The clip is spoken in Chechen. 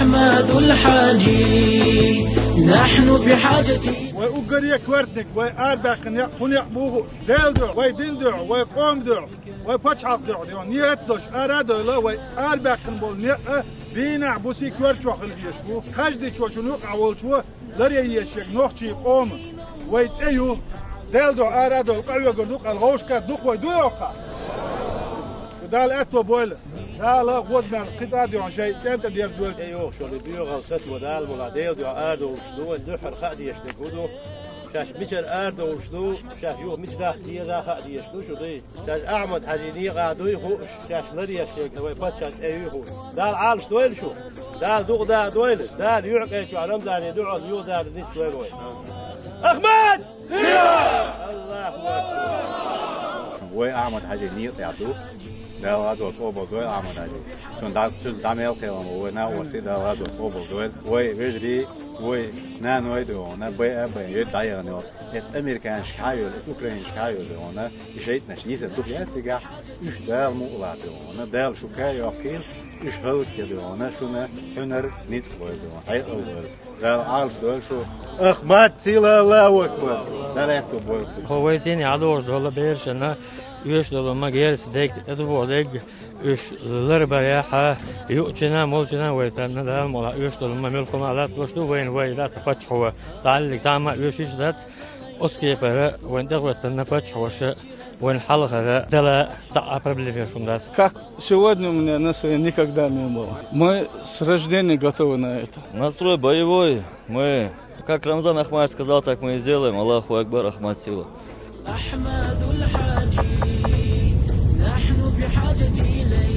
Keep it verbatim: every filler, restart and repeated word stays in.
أحمد الحاجي، نحن بحاجة. Вай уггаре коьртаниг, вай арабаьккхина некъ, хӀун некъ бу хууш, Делан дуьхьа, вай дина дуьхьа, вай къоман дуьхьа, вай пачхьалкхан дуьхьа, дегӀо, нийят долуш ара а дойла, вай арабаьккхина болу некъ а бийнахь буси коьрта чохь хила дезаш бу. Каждый чо шуна юкъахь волчо ларъян езаш ерг нохчийн къоман, вай цӀе ю. Делан дуьхьа ара а дойла, къахьоьгур ду, къал вовшашка дукха вай ду йоккха. Шу Дала аьтто бойла. Дала гӀоза-маьрша кхин цӀа а доьгӀна шайн цӀен тӀе дерзадойла. ТӀе йогӀуш йолу доьгӀал сацо Дала мукъ лахь, Делан дуьхьа арадовлуш ду, вайн дуьххьара хаа дезаш дерг хӀун ду, шаьш мичара арадовлуш ду, шаьш юха мича даха деза а хаа дезаш ду шу дуй. Шаьш Ахьмад Хьаьжин некъа дуй хууш, шаьш ларъеш ерг вай паччахьан цӀе юй хууш. Дала Ӏалаш дойла шу, Дала дукха дакъа дойла, Дала юьхькӀайн чохь Рамзанан дуьхьал юха Дала нисдойла вай. Ахьмад! Аллаху акбар! Вай Ахьмад-Хьаьжин некъа тӀехь ду. Дала гӀазот къобал дойла Ахьмад-Хьаьжин. Цунна дӀа, цуьнца дӀа мел кхелхина ву вай накъостий, Дала гӀазот къобал дойла. Вай вежарий, вай наной а ду хьуна, байа а байна, йоьду дӀаяхана йолу. Эца американцашка хьа а йолу, эца украинцашка хьа а йолу ду хьуна. И шайтӀанаш нисар ду хӀара цигахь, уьш Дала мукъ лахь ду хьуна. Дала шу кхайкхийла, уьш хӀаллакьхила ду хьуна, шуна хьуьнар ницкъ бойла ду хьуна, хьекъал бойла. Дала Ӏалаш дойла шу. Ахьмад сила, Аллаху акбар! Дала аьтто бойла. Хьо вай цӀийне ӀадогӀуш долу берашна оьшуш долу ма герза дерг, тӀедуьгӀу дерг, уьш ларбарехь, юучунна, молчунна вай санна, Дала мукъ лахь, оьшуш долу ма муьлхха а латталуш ду, вайна вай дац паччахьо, цхьа а хьаллиг цхьа а ма оьшуш дац, оцу кепара вайн тӀехӀоьттина паччахьоша вайна хьалхара дала цхьа а проблема йолуш хӀума дац. Как сегодня у меня настроение никогда не было. Мы с рождения готовы на это. Настрой боевой. Мы, как Рамзан Ахматович сказал, так мы и сделаем. Аллаху Акбар, Ахмад сила. أحمد الحاجي، نحن بحاجة إليك.